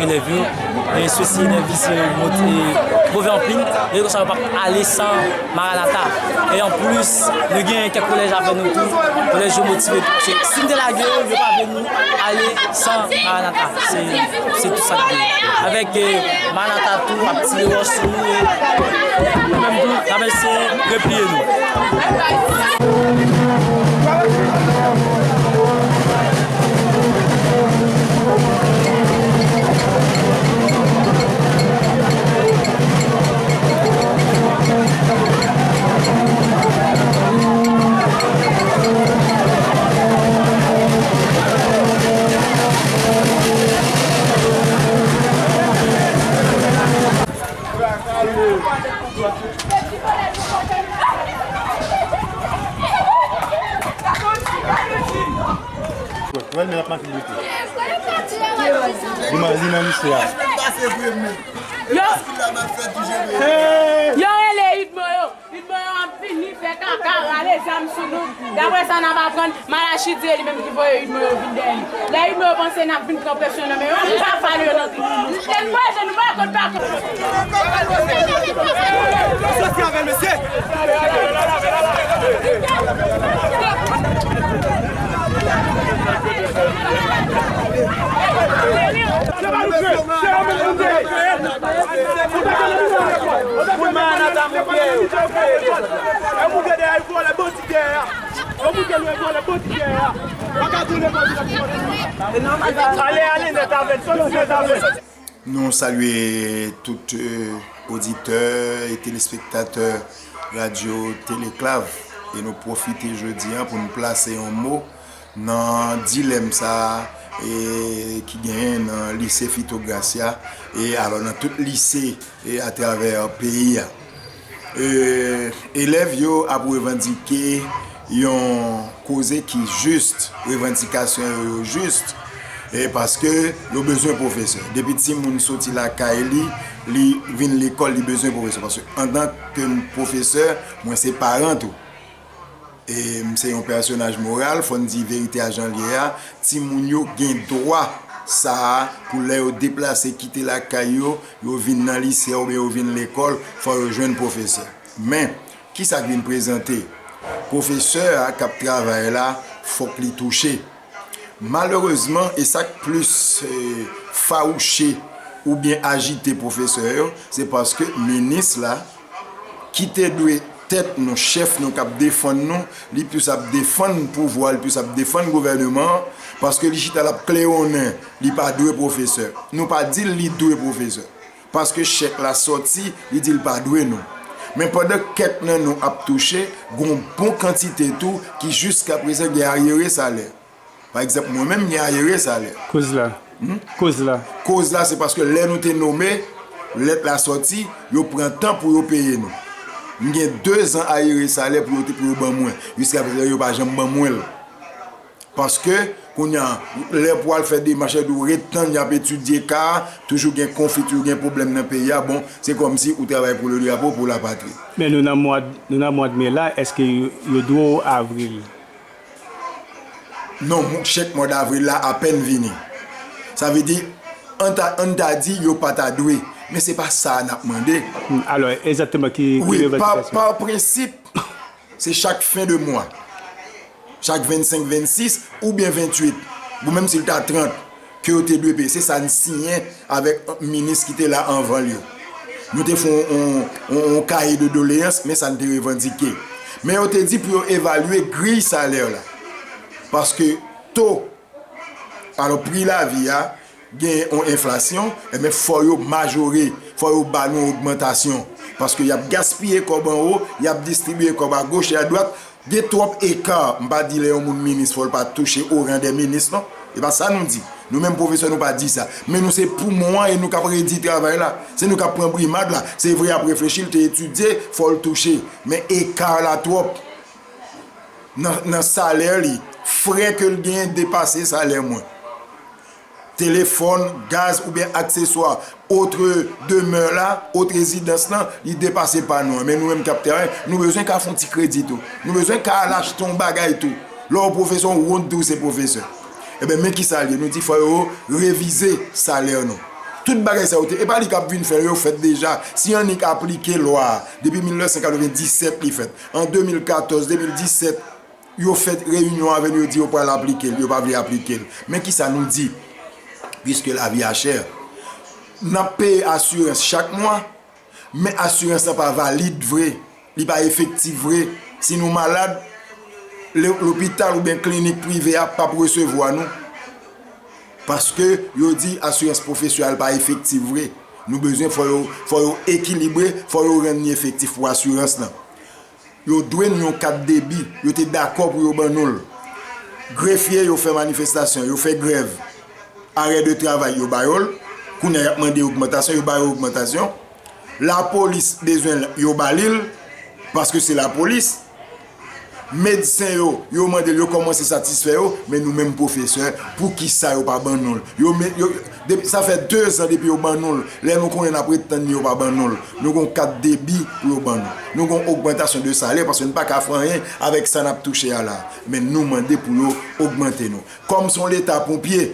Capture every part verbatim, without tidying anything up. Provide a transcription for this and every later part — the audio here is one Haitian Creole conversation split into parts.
Elèv yo, e sesi elèv yo se move anpil, e konsa yo p ap ale san Maranatha. E anplis, nou gen kèk kolèj avè nou tou, kolèj yo motive tou. Se, si n te lage yo, yo pa vle nou ale san Maranatha. Se, se tou sa k gen. Avèk, e, Maranatha tou ap tire wòch sou nou, e nou menm tou, n ap eseye repliye nou. Wè, wè, men ap mache boute. Li man-, li nan lise a. Yo, yo rele Udmo yo. Udmo yo ap vini fè kaka, rale zam sou nou. Daprè sa n ap aprann, Malachie di e li menm ki voye Udmo yo vin dèyè li. Lè Udmo yo panse n ap vin pran presyon nan men yo, nou pa fale yo nan tribin. E n voye je nou pa kont pa kont. Sòti avè l, mesye. Ale, ale nèt avè l, sòti nèt avè l. Nou salye tout, e, oditè e telespektatè Radyo Teleklav, e nou pwofite jodi a pou n plase yon mo nan dilèm sa a, e, ki genyen nan lise Fito Gracia, e alò nan tout lise, e atravè peyi a. E, elèv yo ap revandike yon koze ki jis, revandikasyon yo, yo jis, e paske yo bezwen pwofesè. Depi timoun soti lakay li, li vin lekòl, li bezwen pwofesè. Paske antan ke m pwofesè, mwen se paran tou. E m se yon pèsonaj moral, fò n di verite a jan l ye a. Timoun yo gen dwa sa a pou lè yo deplase, kite lakay yo, yo vin nan lise a oubyen yo vin lekòl, fò yo jwenn pwofesè. Men, kisa k vin prezante? Pwofesè a k ap travay la, fòk li touche. Malerezman, e sa k plis, e, fawouche oubyen ajite pwofesè yo, se paske minis la, ki te dwe tèt nou, chèf nou k ap defann nou, li plis ap defann pouvwa, li plis ap defann gouvèneman an, paske li chita l ap klewonnen, li pa dwe pwofesè. Nou pa di l li dwe pwofesè. Paske chèk la sòti, li di l pa dwe nou. Men pandan kèk nan nou ap touche, gon bon kantite tou ki jiskaprezan gen ayere salè. Pa egzanp, mwen menm, m gen ayere salè. Koz la? Hmm? Koz la? Koz la, se paske lè nou te nome, lèt la sòti, yo pran tan pou yo peye nou. M gen dezan ayere salè pou yo te, pou yo ban mwen. Jiskaprezan, yo pa janm ban mwen l. Paske, kounye a, lè pou al fè demach, yo di w ret tann, y ap etidye ka a, toujou gen konfli, toujou gen pwoblèm nan peyi a. Bon, se kòmsi ou travay pou le drapo, pou lapatri. Men nou nan mwa, nou nan mwa de me la, èske yo, yo dwe w avril? Non, mou-, chèk mwa davril la apèn vini. Sa vle di, an ta, an ta di yo pa ta dwe. Men se pa sa n ap mande. Hmm, alò, egzakteman ki, ki Wi, pa, revandikasyon? Pa prensip, se chak fen de mwa. Chak vennsenk, vennsis oubyen venntuit. Bon, menm si l ta trant, ke yo te dwe peye. Se sa n siyen avèk minis ki te la anvan l yo. Nou te fè yon, yon, yon, yon kaye de doleyans, men sa n te revandike. Men yo te di pou yo evalye griy salè la. Paske to, alò, pri lavi a, gen yon enflasyon, enben, fò yo majore, fò yo ba nou ogmantasyon. Paske y ap gaspiye kòb anwo, y ap distribiye kòb agoch e adwat, Gen twòp eka, m pa di lè yon moun minis fò l pa touche au rang des ministres, non. E pa sa nou di. Nou menm pwofesè, nou pa di sa. Men nou se poumon an e nou k ap redi travay la. Se nou k ap pran brimad la. Se vre, y ap reflechi, l te etidye, fò l touche. Men eka la twòp. Nan, nan salè li, frè ke l genyen depase salè mwen. Telefòn, gaz oubyen akseswa, otre demè la, ot rezidans lan, li depase pa nou an. Men nou menm k ap travay, nou bezwen ka fè yon ti kredi tou. Nou bezwen ka al achte yon bagay tou. Lè w pwofesè, yon wont di w se pwofesè. Enben, men kisa l ye. Nou di fò yo revize salè nou. Tout bagay sa yo te, e pa li k ap vin fè yo, yo fèt deja. Si annik aplike lwa a, depi mil nèf san katrevenndisèt li fèt. An de mil katòz, de mil disèt, yo fè reyinyon avè nou, yo di yo pral aplike l, yo pa vle aplike l. Men kisa nou di? Puisque la vie a chère. N ap peye asirans chak mwa, men asirans lan pa valid vre, li pa efektif vre. Si nou malad, le- lopital oubyen klinik prive a p ap resevwa nou. Paske yo di asirans pwofesyonèl pa efektif vre. Nou bezwen fò yo, fò yo ekilibre, fò yo rann li efektif pou asirans lan. Yo dwe nou yon kat debi, yo te dakò pou yo ban nou l. Grefye yo fè manifestasyon, yo fè grèv, arè de travay, yo ba yo l. Kounye a y ap mande ogmantasyon, yo ba yo ogmantasyon. Lapolis bezwen l, yo ba li l, paske se lapolis. Medsen yo, yo mande l, yo kòmanse satisfè yo, men nou menm pwofesè, poukisa yo pa ban nou l? Yo, men, yo, depi, sa fè dezan depi yo ban nou l. Lè nou konnen n ap ret tann li, yo pa ban nou l. Nou gon kat debi pou yo ban nou. Nou gon ogmantasyon de salè, paske nou pa ka fè anyen avèk sa n ap touche a la. Men nou mande pou yo ogmante nou. Kòm se yon leta ponpye,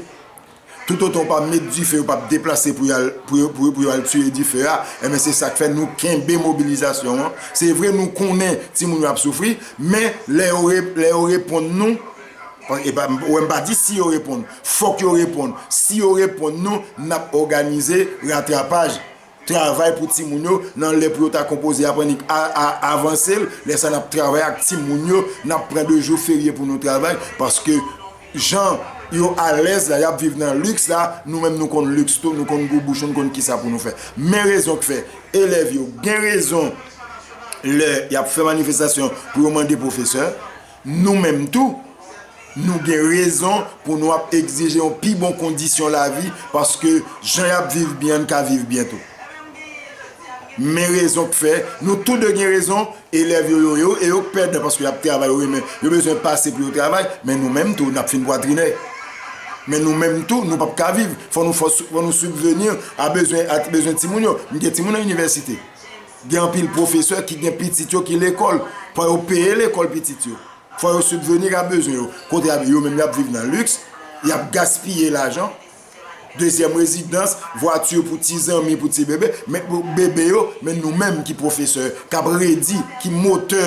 toutotan w pa met dife, yo p ap deplase pou y al, pou yo, pou yo, pou yo al tiye dife a, enben, se sa k fè nou kenbe mobilizasyon an. Se vre, nou konnen timoun yo ap soufri, men lè yo re-, lè yo reponn nou, e pa, ou wè m pa di si yo reponn, fòk yo reponn. Si yo reponn nou, n ap òganize ratrapaj, travay pou timoun yo, nan lè pou yo ta konpoze, aprann a, a, avanse l, lè sa n ap travay ak timoun yo, n ap pran de jou ferye pou nou travay, paske jan yo alèz la, y ap viv nan liks la, nou menm nou konn liks tou, nou konn gwo bouchon, nou konn kisa pou nou fè. Men rezon k fè elèv yo gen rezon lè y ap fè manifestasyon pou yo mande pwofesè, nou menm tou, nou gen rezon pou nou ap egzije yon pi bon kondisyon lavi, paske jan y ap viv byen, n ka viv byen tou. Men rezon k fè, nou tou de gen rezon, elèv yo, yo, yo, e yo k pèdan paske y ap travay, yo renmen, yo bezwen pase pou yo travay, men nou menm tou, n ap fin pwatrinè. Men nou menm tou, nou p ap ka viv. Fò nou, fò, fò nou sibveni a bezwen, a bezwen timoun yo. M gen timoun nan inivèsite. Gen anpil pwofesè ki gen pitit yo ki lekòl. Fò yo peye lekòl pitit yo. Fò yo sibveni a bezwen yo. Kote a, yo menm y ap viv nan liks, y ap gaspiye lajan. Dezyèm rezidans, vwati pou ti zanmi, pou ti bebe, men pou bebe yo, men nou menm ki pwofesè, k ap redi, ki motè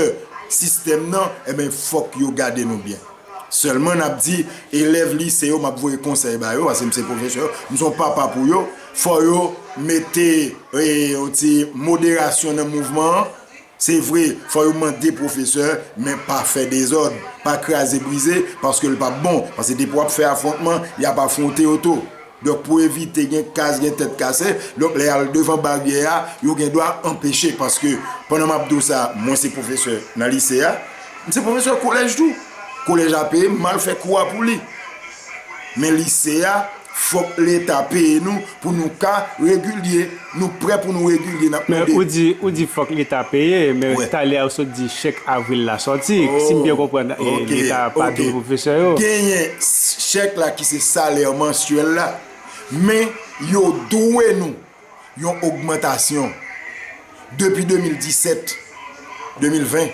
sistèm nan, enben, fòk yo gade nou byen. Sèlman n ap di, elèv lise yo, m ap voye konsèy ba yo, paske m se pwofesè, m se yon papa pou yo, fò yo mete, e, yon ti moderasyon nan mouvman an. Se vre, fò yo mande pwofesè, men pa fè dezòd, pa kraze brize, paske l p ap bon. Paske depi w ap fè afwontman, y ap afwonte yo tou. Donk, pou evite gen kaz, gen tèt kase, donk, lè y al devan baryè a, yo gen dwa anpeche, paske pandan m ap di w sa, mwen se pwofesè nan lise a, m se pwofesè kolèj tou. Kolèj a peye m, m al fè kou a pou li. Men lise a, fòk Leta peye nou pou nou ka regilye. Nou prè pou nou regilye, n ap mande. Men ou di, ou di fòk Leta peye, men talè a ou sot di chèk avril la sòti. Si m byen konprann, e, Leta pa dwe pwofesè yo. Genyen chèk la ki se salè mansyèl la, men yo dwe nou yon ogmantasyon. Depi de mil disèt, de mil ven,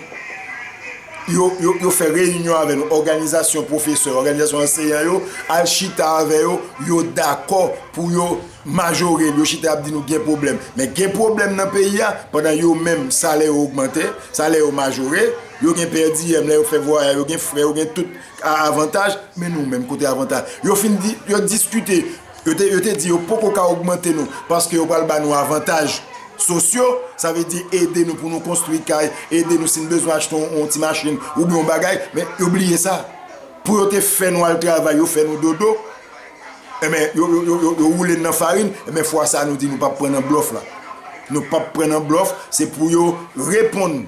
yo, yo, yo fè reyinyon avè nou, òganizasyon pwofesè, òganizasyon anseyan yo, al chita avè yo, yo dakò pou yo majore l, yo chita y ap di nou gen pwoblèm. Men gen pwoblèm nan peyi a, pandan yo menm salè yo ogmante, salè yo majore, yo gen pèdiyèm, lè yo fè vwayaj, yo gen frè, yo gen tout a-, avantaj, men nou menm kote avantaj? Yo fin di, yo diskite, yo te, yo te di yo poko ka ogmante nou, paske yo pral ba nou avantaj sosyo, sa vle di ede nou pou nou konstwi kay, ede nou si n bezwen achte yon, yon ti machin oubyen yon bagay, men yo bliye sa. Pou yo te fè nou al travay, yo fè nou dodo, enben, yo, yo, yo, yo, yo woule n nan farin, enben, fwa sa a nou di nou p ap pran nan blòf la. Nou p ap pran nan blòf, se pou yo reponn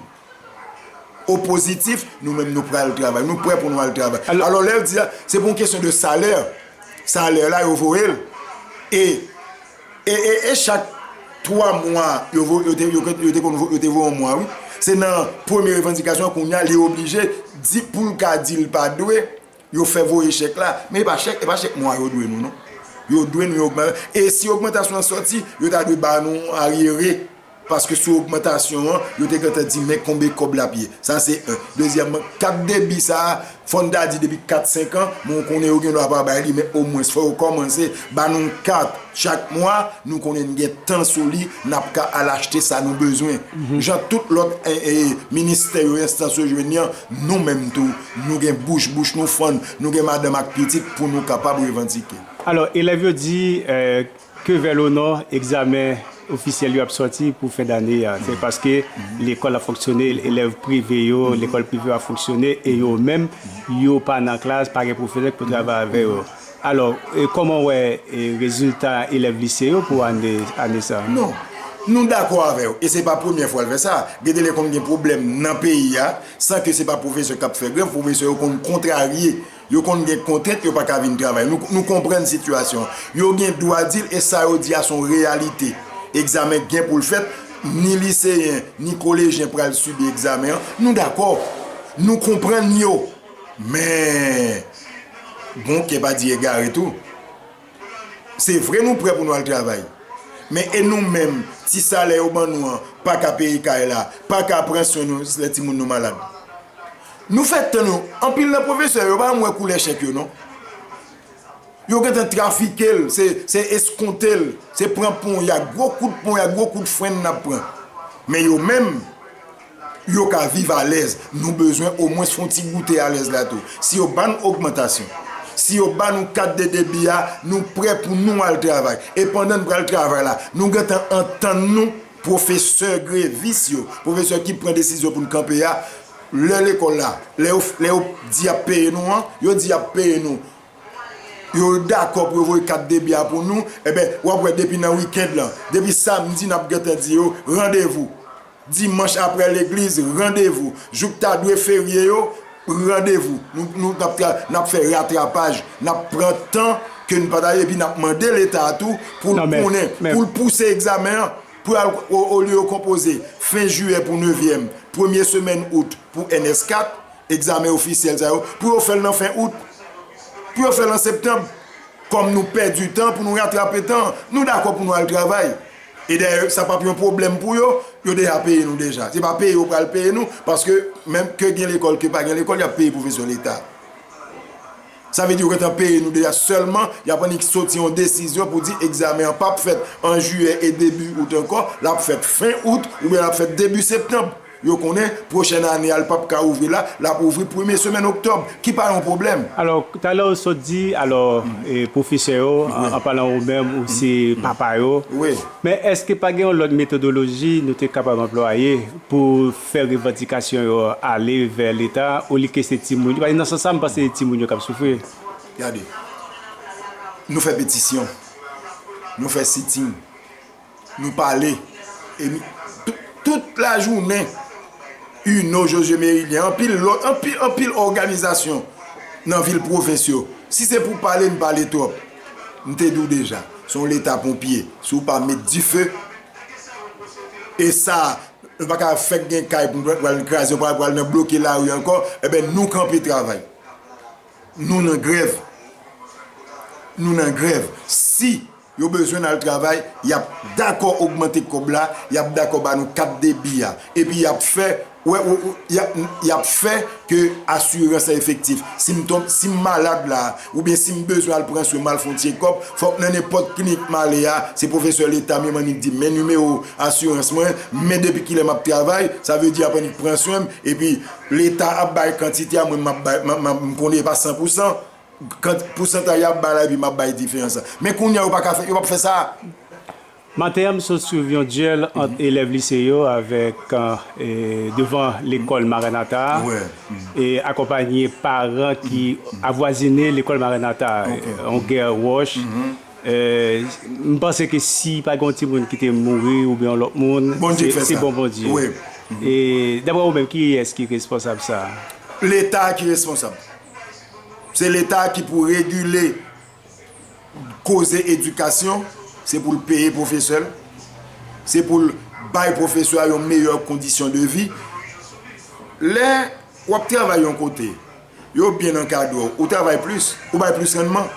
o pozitif, nou menm nou pral travay, nou prè pou nou al travay. Alò, lè l di a, se pou yon kesyon de salè. Salè la, yo voye l. E, e, e, e chak twa mwa, yo vo-, yo te, yo, yo te konn vo-, yo te voye yon mwa, wi. Se nan premye revandikasyon, kounye a, li oblije di, pou l ka di l pa dwe, yo fè voye chèk la. Men e pa chèk, e pa chèk mwa yo dwe nou, non. Yo dwe nou yon ogmantasyon. E si ogmantasyon an sòti, yo ta dwe ba nou aryere. Paske sou ogmantasyon an, yo te gentan di men konbe kòb la ap ye. Sa se en. Dezyèmman, kat debi sa a, Fò n ta di depi kat senk an, men w konnen yo gen dwa pa bay li, men omwens fò yo kòmanse ba nou kat chak mwa, nou konnen n gen tan sou li, n ap ka al achte sa nou bezwen. Jan tout lòt, e, e, ministè yo, enstans yo jwenn li an, nou menm tou, nou gen bouch, bouch nou fann, nou gen madanm ak pitit pou nou kapab revandike. Alò, elèv yo di, e, que vers le nord, egzamen ofisyèl yo ap sòti pou fen dane a. Se paske lekòl ap fonksyone, elèv prive yo, lekòl prive yo ap fonksyone, e yo menm, yo pa nan klas, pa gen pwofesè ki pou travay avè yo. Alò, e kòman w wè, e, rezilta elèv lise yo pou ane, ane sa a? Non, nou dakò avè w, e se pa premyè fwa l fè sa. Gen de lè konn gen pwoblèm nan peyi a, san ke se pa pwofesè k ap fè grèv, pwofesè yo konn kontrarye. Yo konn gen kontrent, yo pa ka vin travay. Nou, nou konprann sitiyasyon an. Yo gen dwa di l, e sa yo di a se yon reyalite. Egzamen gen pou l fèt, ni liseyen, ni kolejyen pral sibi egzamen an. Nou dakò. Nou konprann yo. Men, bon, kè pa di egare tou. Se vre nou prè pou nou al travay. Men e nou menm, ti salè yo ban nou an, pa ka peye kay la, pa ka pran swen nou lè timoun nou malad. Nou fè tan nou, anpil nan pwofesè yo pa janm wè koulè chèk yo non. Yo gentan trafike l, se, se eskonte l, se pran ponya, gwo kout ponya, gwo kout frenn n ap pran. Men yo menm, yo ka viv alèz. Nou bezwen omwens fè yon ti goute alèz la tou. Si yo ba n ogmantasyon, si yo ba nou kat de debi a, nou prè pou nou al travay. E pandan n pral travay la, nou gentan antann nou, pwofesè grevis yo, pwofesè ki pran desizyon pou n kanpe a, lè lekòl la, lè yo, lè yo di y ap peye nou an, yo di y ap peye nou. Yo dakò pou yo voye kat debi a pou nou, enben, w ap wè depi nan wikenn lan, depi samdi n ap gentan di yo, randevou. Dimanch aprè legliz, randevou. Jou k ta dwe ferye yo, randevou. Nou, nou, n ap tra-, n ap fè ratrapaj, n ap pran tan ke n pa ta, epi n ap mande Leta a tou pou l konnen, pou l pouse egzamen an, pou al, o, olye yo konpoze fen jiyè pou nevyèm, premye semèn out pou N S kat, egzamen ofisyèl sa yo, pou yo fè l nan fen out, pou yo fè l an septanm. Kòm nou pèdi tan, pou nou ratrape tan, nou dakò pou nou al travay. E dayè, sa p ap yon pwoblèm pou yo, yo deja peye nou deja. Se pa peye yo pral peye nou, paske menm ke gen lekòl, ke pa gen lekòl, y ap peye pwofesè Leta. Sa vle di yo gentan peye nou deja, sèlman y ap annik soti yon desizyon pou di egzamen an p ap fèt an jiyè e debi out ankò, l ap fèt fen out oubyen l ap fèt debi septanm. Yo konnen pwochèn ane a, l p ap ka ouvri la, l ap ouvri premye semèn oktòb, ki pa yon pwoblèm. Alò, talè w sot di, alò, e, pwofesè yo, an, an palan ou menm, ou se papa yo. Wi. Men èske pa gen yon lòt metodoloji nou te kapab anplwaye pou fè revandikasyon yo ale vè Leta, olye ke se timoun yo? Paske nan sans sa, m panse se timoun yo k ap soufri. Gade, nou fè petisyon, nou fè sitting, nou pale, e nou, tout, tout lajounen, Uno, José Merilien, anpil lòt, anpil, anpil òganizasyon nan vil pwovens yo. Si se pou pale, n pale twòp. M te di w deja, se yon Leta ponpye. Si w pa met dife, e sa, nou pa ka fèk gen kay pou nou pral kraze, pral, pral nan bloke lari ankò, enben, nou kanpe travay. Nou nan grèv. Nou nan grèv. Si yo bezwen n al travay, y ap dakò ogmante kòb la, y ap dakò ba nou kat debi a. Epi y ap fè, wè, wè, wè, y ap, y ap fè ke asirans lan efektif. Si m tonm-, si m malad la, oubyen si m bezwen al pran swen, m al fè yon tchekòp, fòk nan nenpòt klinik m ale a, se pwofesè Leta m ye, m annik di, men nimewo asirans mwen, men depi kilè m ap travay, sa vle di y ap annik pran swen m, epi Leta ap bay kantite a, mwen m ap bay, m, m, m konnen e pa san pou san, kant-, pousantaj y ap bay la, epi m ap bay diferans lan. Men kounye a, yo pa ka fè, yo p ap fè sa. Maten an, m sot swiv yon dyèl ant elèv lise yo avèk, e, devan lekòl Maranatha a, e akonpanye paran ki avwazine lekòl Maranatha a, yon gè wòch. E, m panse ke si pa gen yon timoun ki te mouri oubyen yon lòt moun, se, se bon Bondye. E, daprè ou menm, kiyès ki responsab sa a? Leta ki responsab. Se Leta ki pou regile koze edikasyon, se pou l peye pwofesè l, se pou l bay pwofesè a yon meyè kondisyon de vi. Lè w ap travay yon kote, yo byen ankadre w, ou travay plis, ou bay plis rannman.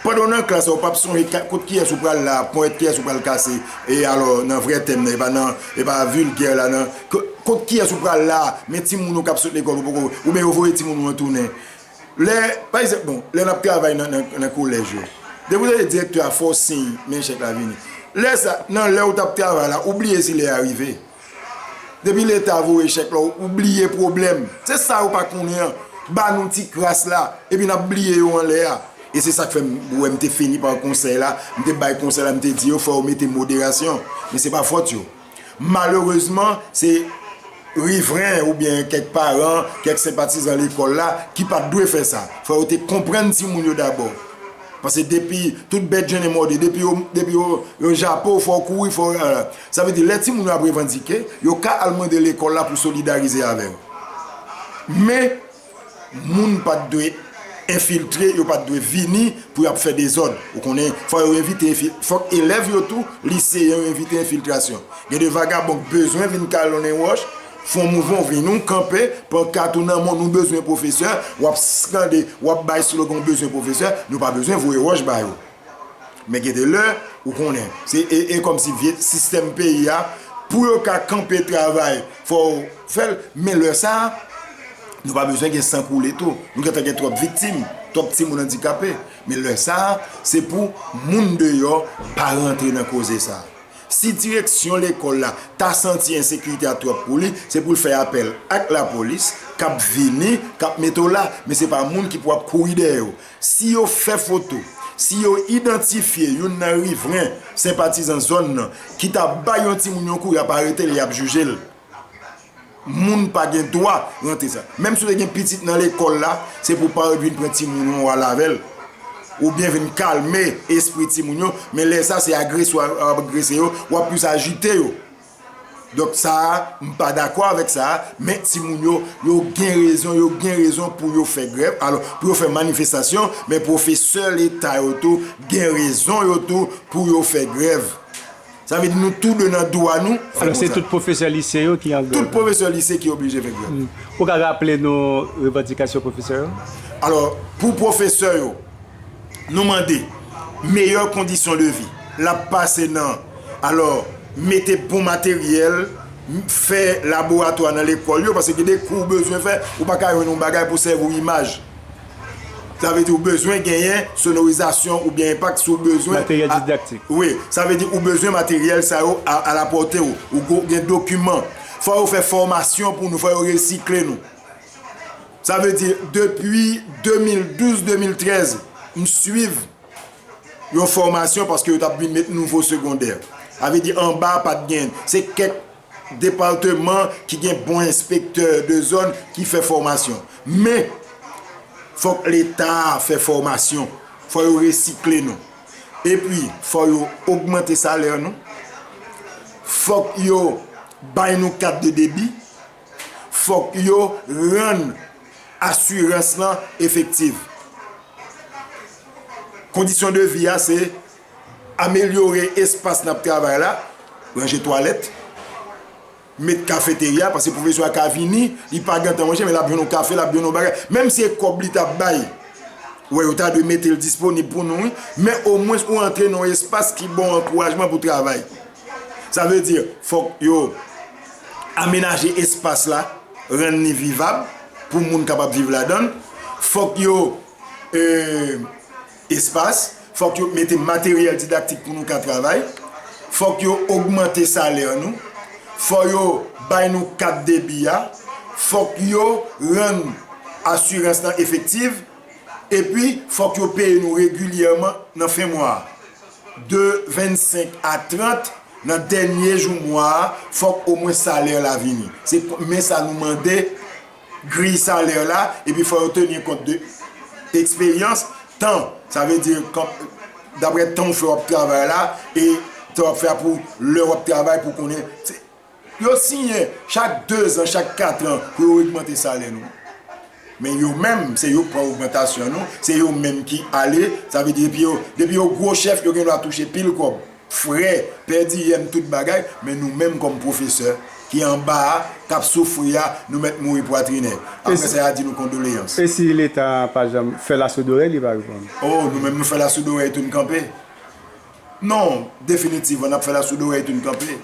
Pandan w nan klas la, ou p ap sonje ka-, kot kiyès ou pral la, ponyèt kiyès ou pral kase, e alò, nan vrè tèm nan, e pa nan, e pa vilgè la, nan, ko-, Kot kiyès ou pral la, men timoun ou k ap sot lekòl ou poko, oubyen yo voye timoun ou an tounen. Lè, pa egzanp, bon, lè n ap travay nan, nan, nan kolèj yo, depi w tande direktè a fè w siy, men chèk la vini. Lè sa, nan lè ou t ap travay la, ou bliye si lè a rive. Depi Leta voye chèk la, ou bliye pwoblèm. Se sa yo pa konnen an. Ba nou ti kras la, epi n ap bliye yo anlè a. E se sa k fè m, ou wè m te fini pa konsèy la, m te bay konsèy la, m te di yo fò yo mete moderasyon. Men se pa fòt yo. Malerezman, se rivren oubyen kèk paran, kèk senpatizan lekòl la ki pa t dwe fè sa. Fò yo te konprann timoun yo dabò. Paske depi tout bèt jennen mòde, depi yo, depi yo, yo jape w, fò w kouri, fò w, sa vle di lè timoun yo ap revandike, yo ka al mande lekòl la pou solidarize avè w. Men, moun pa t dwe enfiltre, yo pa t dwe vini pou y ap fè dezòd. Ou konnen, fò yo evite enfi-, fòk elèv yo tou, liseyen yo evite enfiltrasyon. Gen de vagabon k bezwen vin kalonnen wòch, fè yon mouvman, w vin ou kanpe, pankat ou nan men w, nou bezwen pwofesè, w ap skande, w ap bay slogan, w bezwen pwofesè, nou pa bezwen voye wòch ba yo. Men gen de lè, ou konnen, se, e, e kòmsi vye sistèm peyi a, pou yo ka kanpe travay, fò w fè l, men lè sa a, nou pa bezwen gen san koule tou. Nou gentan gen twòp viktim, twòp timoun andikape. Men lè sa a, se pou moun deyò pa rantre nan koze sa a. Si direksyon lekòl la ta santi ensekirite a twòp pou li, se pou l fè apèl ak lapolis, k ap vini, k ap mete w la, men se pa moun ki pou ap kouri dèyè w. Si yo fè foto, si yo idantifye youn nan rivren, senpatizan zòn nan, ki ta bay yon timoun yon kou, y ap arete l, y ap jije l. Moun pa gen dwa rantre sa. Menm si w te gen pitit nan lekòl la, se pou paran w vin pran timoun ou al avè l. Oubyen vin kalme espri timoun yo, men lè sa se agresyon w ap agrese yo, w ap plis ajite yo. Donk sa a, m pa dakò avèk sa a, men timoun yo, yo gen rezon, yo gen rezon pou yo fè grèv, alò, pou yo fè manifestasyon, men pwofesè leta yo tou gen rezon yo tou pou yo fè grèv. Sa vle di nou tou de nan dwa nou fè konsa. Alò, se tout pwofesè lise yo ki an grèv? Tout pwofesè lise ki oblije fè grèv. Hmm. Ou ka raple nou revandikasyon pwofesè yo? Alò, pou pwofesè yo, nou mande meyè kondisyon de vi. L ap pase nan, alò, mete bon materyèl, m-, fè laboratwa nan lekòl yo, paske gen de kou ou bezwen fè, ou pa ka jwenn yon bagay pou sèvi w imaj. Sa vle di ou bezwen genyen sonorizasyon oubyen enpak si w bezwen. Materyèl didaktik. Wi, sa vle di ou bezwen materyèl sa yo a, a la pòte w. Ou go-, gen dokiman. Fò yo fè fòmasyon pou nou, fò yo resikle nou. Sa vle di depi de mil douz, de mil trèz, m swiv yon fòmasyon paske yo t ap vin met nouvo segondè. Sa vle di anba a pa t gen. Se kèk depatman ki gen bon enspektè de zòn ki fè fòmasyon. Men, fòk Leta a fè fòmasyon. Fò yo resikle nou. Epi, fò yo ogmante salè nou. Fòk yo bay nou kat de debi. Fòk yo rann asirans lan efektif. Kondisyon de vi a, se amelyore espas n ap travay la, ranje twalèt, met kafeterya, paske pwofesè a ka vini, li pa gentan manje, men l ap jwenn yon kafe, l ap jwenn yon bagay. Menm si se kòb li t ap bay, wè, yo ta dwe mete l disponib pou nou, wi. Men omwens ou antre nan yon espas ki ba w ankourajman pou travay. Sa vle di, fòk yo amenaje espas la, rann li vivab pou moun kapab viv ladan l. Fòk yo, e, espas, fòk yo mete materyèl didaktik pou nou ka travay. Fòk yo ogmante salè nou. Fò yo bay nou kat debi a. Fòk yo rann asirans lan efektiv. Epi, fòk yo peye nou regilyèman nan fen mwa a. De vennsenk a trant, nan dènye jou mwa a, fòk omwen salè la vini. Se ko-, men sa nou mande, griy salè la, epi fò yo teni kont de eksperyans, tan, sa vle di, kan, daprè tan w fè w ap travay la, e tan w ap fè a pou lè w ap travay pou konnen. Se, Yo siyen chak dezan, chak katran pou yo ogmante salè nou. Men yo menm, se yo k pran ogmantasyon nou, se yo menm ki ale, sa vle di depi yo, depi yo gwo chèf, yo gen dwa touche pil kòb, frè, pè diyèm, tout bagay, men nou menm kòm pwofesè ki anba a, k ap soufri a, nou mèt mouri pwatrinè. Apre sa, y a di nou kondoleyans. E si Leta pa janm fè lasoudorèy, li pa reponn? O, nou menm nou fè lasoudorèy tou n kanpe. Non, definitivman, n ap fè lasoudorèy tou n kanpe.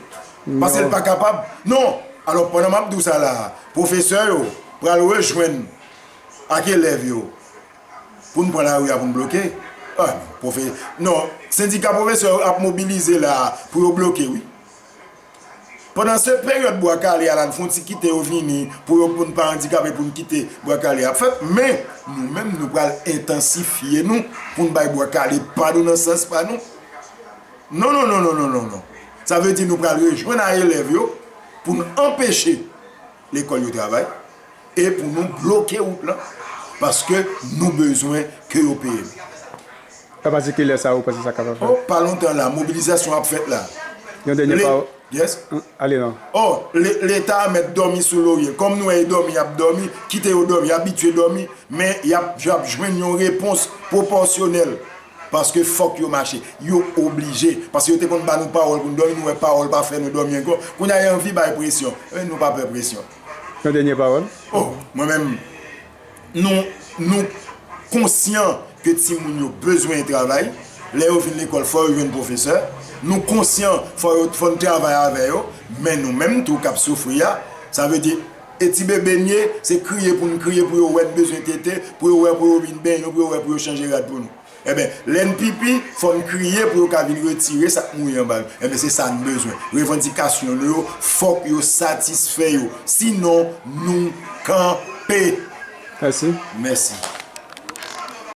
Paske l pa kapab. Non, Alò, pandan m ap di w sa la a, pwofesè yo pral rejwenn ak elèv yo pou n pran lari a pou n bloke. Ah, non, pwofe-, non, sendika pwofesè yo ap mobilize la a pou yo bloke, wi. Pandan se peryòd Bwa Kale a la, n fè yon ti kite yo vini pou yo, pou n pa andikape, pou n kite Bwa Kale a ap fèt, men nou menm, nou pral entansifye nou pou n bay Bwa Kale pa nou nan sans pa nou. Non, non, non, non, non, non, non. Sa vle di nou pral rejwenn a elèv yo pou n anpeche lekòl yo travay e pou nou bloke wout lan, paske nou bezwen ke yo peye nou. Apati kilè sa ou panse sa kapab fèt? Oh, pa lontan la, mobilizasyon ap fèt la. Yon dènye pawòl. Yes. Ale non. Oh, Leta a mèt dòmi sou lorye. Kòm nou wè yo dòmi, y ap dòmi, kite yo dòmi, y abitye dòmi, men y ap, y ap jwenn yon repons pwopòsyonèl. Paske fòk yo mache. Yo oblije. Paske yo te konn ba nou pawòl pou n dòmi, nou wè pawòl pa fè nou dòmi ankò. Kounye a yo anvi bay presyon. E nou pa pè presyon. Yon dènye pawòl. Oh, mwen menm, nou, nou konsyan ke timoun yo bezwen travay. Lè yo vin lekòl, fò yo jwenn pwofesè. Nou konsyan, fò yo, fò n travay avè yo. Men nou menm tou k ap soufri a, sa vle di, e ti bebe n ye, se kriye pou n kriye, pou yo wè n bezwen tete, pou yo wè, pou yo vin benyen nou, pou yo wè, pou yo chanje rad pou nou. Enben, lè n pipi, fò n kriye pou yo ka vin retire sa k mouri anba nou. Enben, se sa n bezwen. Revandikasyon nou yo, fòk yo satisfè yo. Sinon, nou kanpe. Mèsi. Mèsi.